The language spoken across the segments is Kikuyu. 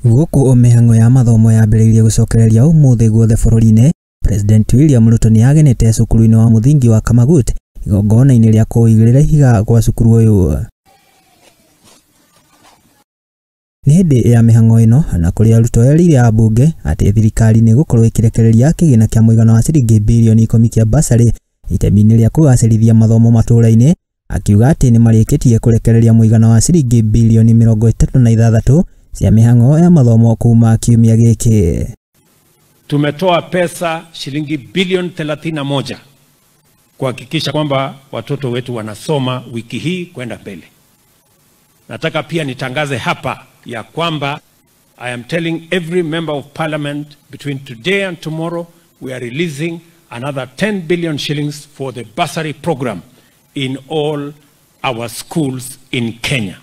Gũkũ mĩhang'o ya mathomo yambĩrĩirie gũcokereria ũmũthĩ guothe bũrũri-inĩ, President William Ruto nĩagenete cukuru-inĩ wa mũthingi wa Kamagut igongona-inĩ rĩa kũigĩrĩra ihiga gwa cukuru ũyũ. Nĩ hĩndĩ ya mĩhang'o ĩno na kũrĩa Ruto erĩire ambunge atĩ thirikari nĩ ĩgũkorwo ĩkĩrekereria kĩgĩna kĩa mũigana wa ciringi birioni 10 kĩa basarĩ itemi-inĩ rĩa kũgacĩrithia mathomo matũũra-inĩ, akiuga atĩ nĩmarĩkĩtie kũrekereria mũigana wa ciringi birioni 36 cia mĩhang'o ya mathomo kuma kiumia gĩkĩ. Tumetoa pesa shilingi bilioni 31 kuhakikisha kwamba watoto wetu wanasoma wiki hii kwenda mbele. Nataka pia nitangaze hapa ya kwamba I am telling every member of parliament between today and tomorrow we are releasing another 10 billion shillings for the bursary program in all our schools in Kenya.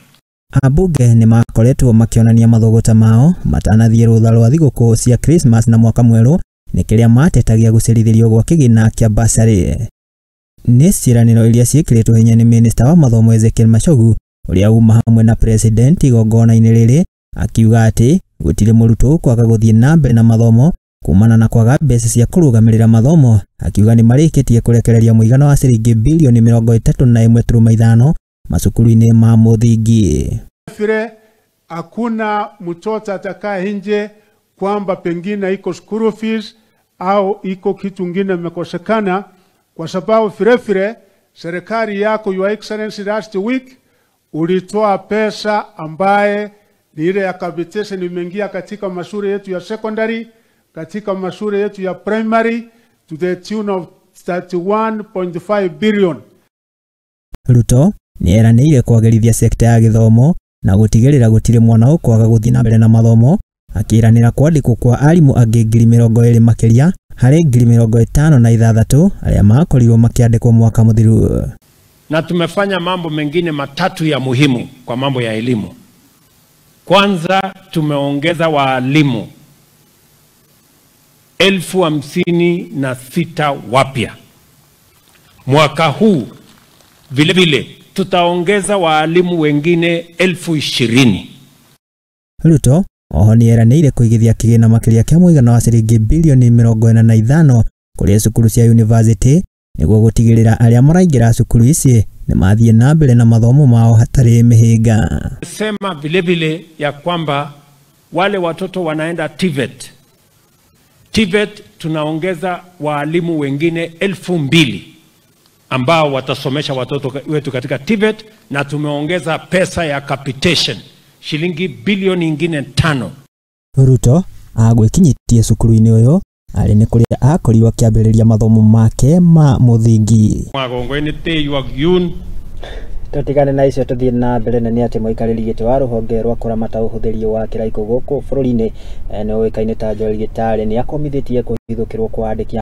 Ambunge nĩ makoretwo makĩonania mathũgũta mao matanathiĩ rũtha rwa thigũkũ cia Christmas na mwaka mwerũ nĩ kĩrĩa matetagia gũcerithĩrio gwa kĩgĩna kĩa basarĩ. Nĩ ciĩranĩro iria ciĩkĩrĩtwo hinya nĩ minista wa mathomo Ezekiel Machogu ũrĩa uma hamwe na president igongona-inĩ rĩrĩ, akiuga atĩ gũtirĩ mũrutwo kwaga gũthiĩ na mbere na mathomo kumana na kwaga mbeca cia kũrũgamĩrĩra mathomo, akiuga nĩ marĩkĩtie kũrekereria mũigana wa ciringi bilioni 31.5 macukuru-inĩ ma mũthingi. Vile hakuna mtoto atakaye nje kwamba pengine iko school fees au iko kitu kingine imekosekana, kwa sababu vile vile serikali yako Your Excellency last week ulitoa pesa ambaye ni ile ya capitation imeingia katika mashule yetu ya secondary, katika mashule yetu ya primary to the tune of 31.5 billion. Ruto nĩ eranĩire kwagĩrithia sekta ya gĩthomo na gũtigĩrĩra gũtirĩ mwana ũkwaga gũthiĩ na mbere na mathomo, akĩranĩra kwandĩkwo kwa arimũ angĩ 20,000 makĩria harĩ 56,000 arĩa makorirwo makĩandĩkwo mwaka mũthiru. Na tumefanya mambo mengine matatu ya muhimu kwa mambo ya elimu. Kwanza, tumeongeza walimu 56,000 wapya mwaka huu. Vile vile tutaongeza walimu wengine 20,000. Ruto oho nĩeranĩire kũigithia kĩgĩna makĩria kĩa mũigana wa ciringi bilioni 45 kũrĩ cukuru cia university nĩguo gũtigĩrĩra arĩa maraingĩra cukuru ici nĩ mathiĩ na mbere na mathomo mao hatarĩ mĩhĩnga. Sema vile vile ya kwamba wale watoto wanaenda TVET. TVET tunaongeza walimu wengine 2,000 ambao watasomesha watoto wetu katika TVET, na tumeongeza pesa ya capitation shilingi bilioni ingine 5. Ruto agwĩkinyĩtie cukuru-inĩ ũyũ arĩ nĩ kũrĩa akorirwo akĩambĩrĩria mathomo make ma mũthingi. Tũtigane na icio tũthiĩ na mbere na nĩ atĩ mũikarĩri gĩtĩ wa rũhonge rwa kũramata ũhũthĩri wa kĩraikũ gũkũ bũrũri-inĩ nĩ ũĩkaine ta Joel Gitari nĩ akomithĩtie kũhithũkĩrwo kwa andĩki